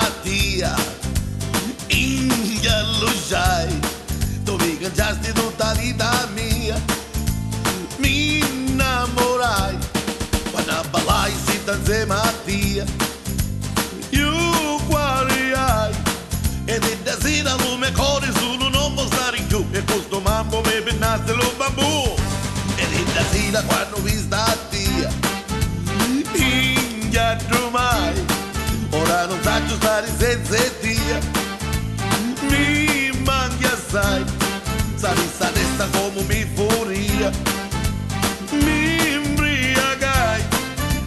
vista tia, ingallugiai, tu mi cangiasti tutta la vita mia, mi innamorai, quando ballai si insieme a tia, io quariai, e di sera lume cuore solo non può stare in giù, e questo mambo mi pennasse lo bambù, e di sera quando vista tia, mai, ora non faccio stare senza tia, mi manchi assai, sa testa come mi furia, mi imbriacai,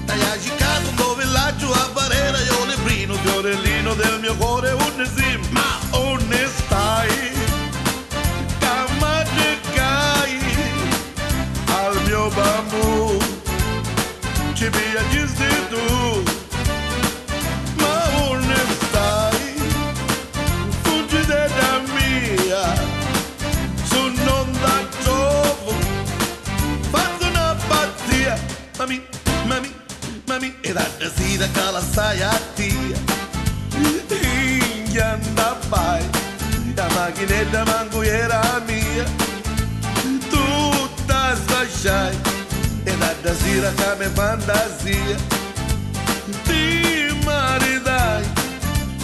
dai agitato dove villaggio a Barera, io lebrino, fiorellino del mio cuore, un sì, ma onde stai? Cai al mio bambù, ci piacesti tu, ma onde stai? Fuggitella mia, su non da trovo, fatto una pazzia, mami, mami, mami, e da sera che la sai a tia, anda vai, la macchinetta manco era mia, tutta sfasciai, e da sera che mi fantasia, ti maritai,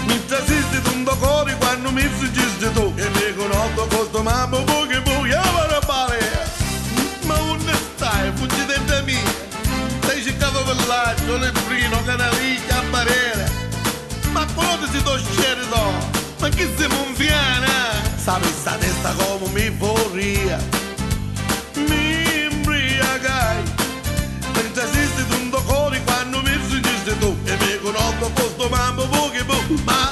mi trasisti d'un cuore quando mi fuggiste tu, e mi conosco questo mambo boogie boogie, io fare, ma onde stai, fuggitella mia, sei cercato villaggio, lebrino, canalicchia, barriera, ma quello ti do scerito, ma che si monfiana? Sa sta testa come mi vorria, mi imbriacai, mentre esisti d'un cuore quando mi fuggiste tu, e mi conosco questo mambo boogie boo, ma